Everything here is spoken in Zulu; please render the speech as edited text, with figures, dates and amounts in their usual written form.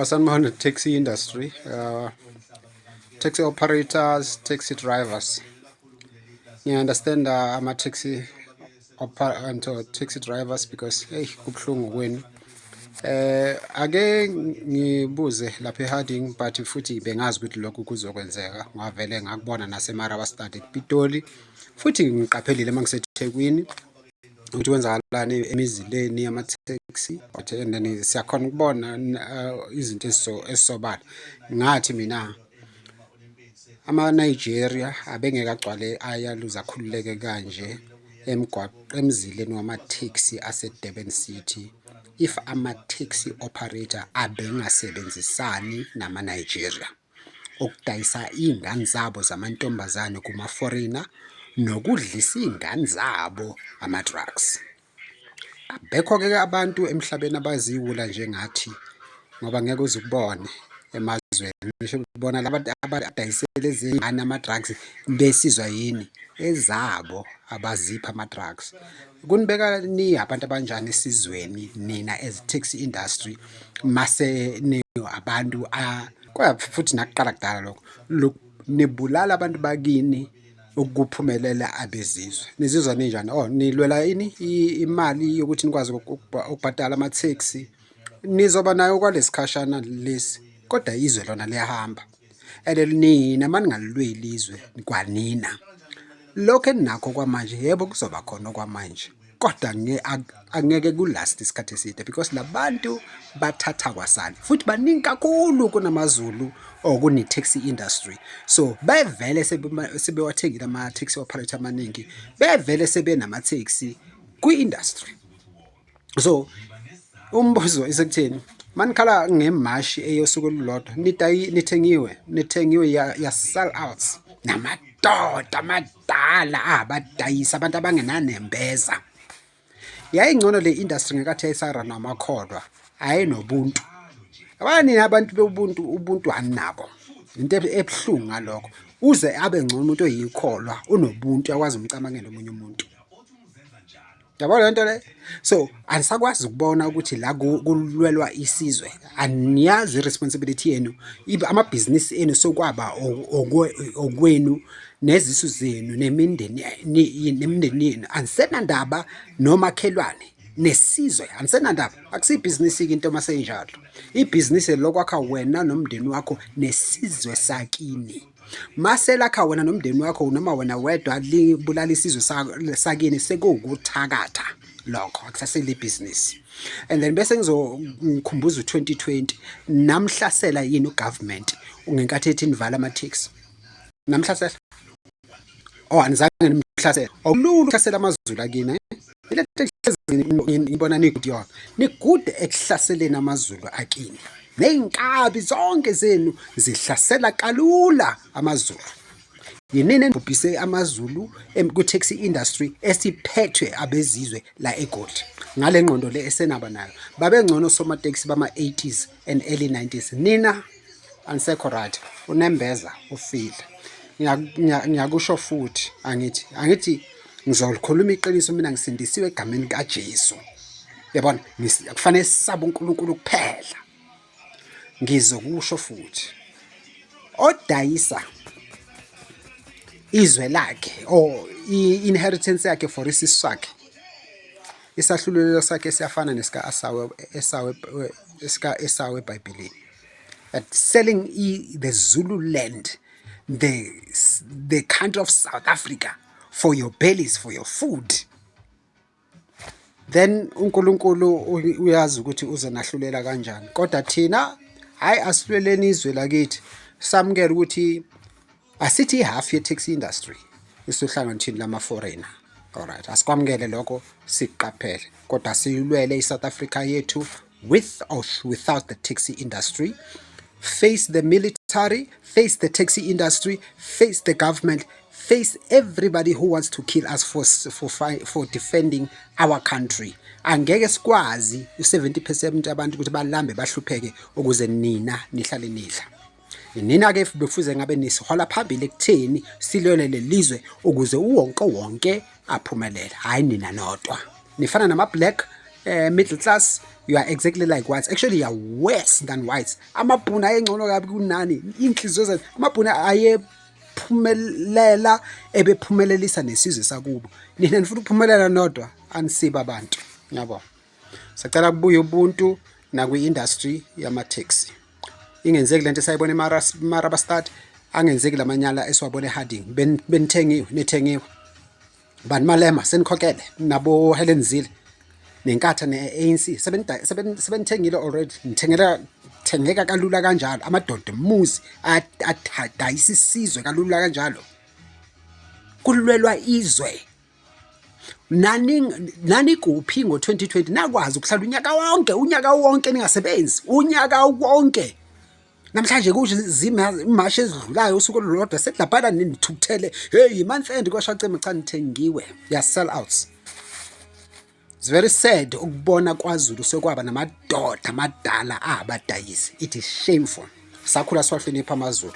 Sanibona taxi industry, taxi operators, taxi drivers. Ngiya-understand ama-taxi taxi drivers because hey, kubuhlungu kwenu. Ake ngibuze lapha eHarding, but futhi bengazi ukuthi lokhu kuzokwenzeka, ngavele ngakubona nase-Marabastad ePitoli, futhi ngiqaphelile uma ngiseThekwini ukuthi kwenzakalani emizileni yama-taxi, and then siyakhona ukubona izinto ezisobala. Ngathi mina ama-Nigeria abengeke agcwale ayaluze akhululeke kanje emzileni wama-taxi ase-Durban City if ama-taxi operator abengasebenzisani nama-Nigeria ukudayisa iy'ngane zabo zamantombazane kuma-foreigner nokudlisa iy'ngane zabo ama-drugs. Abekho-ke abantu emhlabeni abaziwula njengathi, ngoba ngeke uze ukubone emazweni, ngisho bona laba abadayisela izingane ama-drugs besizwa yini ezabo abazipha ama-drugs. Kunibeka ni abantu abanjani esizweni nina as taxi industry mase ni abantu futhi nakuqala kudala lokho, nibulala abantu bakini ukuphumelela abezizwe. Nizizwa ninjani? Oh, nilwela ini? Imali yokuthi nikwazi ukubhadala ama-taxi. Nizoba nayo kwalesikhashana lesi, kodwa izwe lona liyahamba. And nina maningalilweli izwe kwanina, lokho eninakho kwamanje, yebo, kuzoba khona okwamanje, kodwa angeke ku-last isikhathi eside because labantu bathatha kwasani futhi baningi kakhulu kunamaZulu or kune-taxi industry. So bevele sebewathengile ama-taxi operator amaningi, bevele sebenama-taxi kwi-industry. So umbuzo isekutheni, manikhala ngemashi eyosuku olulodwa, nithengiwe, nithengiwe ya sell out namadoda amadala abadayisa abantu abangenanembeza. Yayingcono le industry ngenkathi yayisara namakholwa ayenobuntu. Abani abantu bobuntu, ubuntu aninabo. Into ebuhlungu ngalokho, uze abe ngcono umuntu oyikholwa unobuntu, uyakwazi umcabangela omunye umuntu. Yabo le nto le? So anisakwazi ukubona ukuthi la kulwelwa isizwe, aniyazi i-responsibility yenu. Amabhizinisi enu sokwaba okwenu nezisu zenu nemindeni nemindeni yenu. Anisenandaba nomakhelwane nesizwe, anisenandaba. Akusiyibhizinisi-ke into uma seyinjalo. Ibhizinisi lokwakha wena nomndeni wakho nesizwe sakini. Mase lakha wena nomndeni wakho noma wena wedwa libulala isizwe sakini, sekuwukuthakatha lokho, akusasele ibhizinisi. And then bese ngizokhumbuza u-2020, namhlasela yini u-government ngenkathi ethi nivala ama-taxi? Namhlasela? Oh, anizange nimhlasele. Okulula ukuhlasela amaZulu akini, eh? Ile nto engihlezi ngibona ni-good yona. Ni-good ekuhlaseleni amaZulu akini. Ney'nkabi zonke zenu zihlasela kalula amaZulu. Yinini enibhubhise amaZulu kwi-taxi industry esiphethwe abezizwe la eGoli. Ngale ngqondo le esenaba nayo. Babengcono somatekisi bama-80s and early 90s. Nina anisekho right. Unembeza ufile. Ngiyakusho futhi, angithi ngizolikhuluma iqiniso, mina ngisindisiwe egameni kaJesu. Yabona, kufanele sisabe uNkulunkulu kuphela. Ngizokusho futhi, odayisa izwe lakhe or i-inheritance yakhe for isisu sakhe, isahlulelo sakhe siyafana nesika Asawe, Esawe, esika Esawe eBhayibhelini. That selling the Zulu land, the country of South Africa for your bellies, for your food. Then uNkulunkulu uyazi ukuthi uzonahlulela kanjani. Kodwa thina hayi, asilweleni izwe lakithi, samukele ukuthi asithi i-half ye-taxi industry isohlangothini lama-foreigner. Alright, asikwamukele lokho, siqaphele, kodwa siyilwele i-South Africa yethu with or without the taxi industry. Face the military, face the taxi industry, face the government, face everybody who wants to kill us for defending our country. Angeke sikwazi u-70% abantu ukuthi balambe bahlupheke ukuze nina nihlale nidla. Nina ke befuze ngabe nisihola phambili ekutheni silwele lelizwe ukuze uwonke wonke aphumelele, hayi nina nodwa. Nifana nama black Middle class, you are exactly like whites. Actually, you are worse than whites. Amabhunu ayengcono kabi kunani. Inhliziyo zethu, amabhunu ayephumelela, ebephumelelisa nesizwe sakubo. Nina nifuna ukuphumelela nodwa, anisiba abantu. Ngiyabonga. Sacela kubuye ubuntu nakwi-industry yama-taxi. Ingenzeki lento esayibona eMarabastad, angenzeki lamanyala esiwabona eHarding. Benithengiwe, nithengiwe. Bani Malema senikhokhele nabo Helen Zille neNkatha ne-ANC, sebenithengile already. Nithengela thengeka kalula kanjalo, amadoda emuzi adayisa isizwe kalula kanjalo. Kulwelwa izwe. Nani nani kuphi ngo-2020? Nakwazi ukuhlala unyaka wonke, unyaka wonke ningasebenzi, unyaka wonke. Namhlanje kusho zimashi ezidlulayo usuku olulodwa, sekulaphana nithukuthele, hey, month end kwashacema. Cha, nithengiwe, ya sell outs. It's very sad ukubona kwaZulu sekwaba namadoda amadala abadayisi. It is shameful. Sakhula siwahlonipha amaZulu.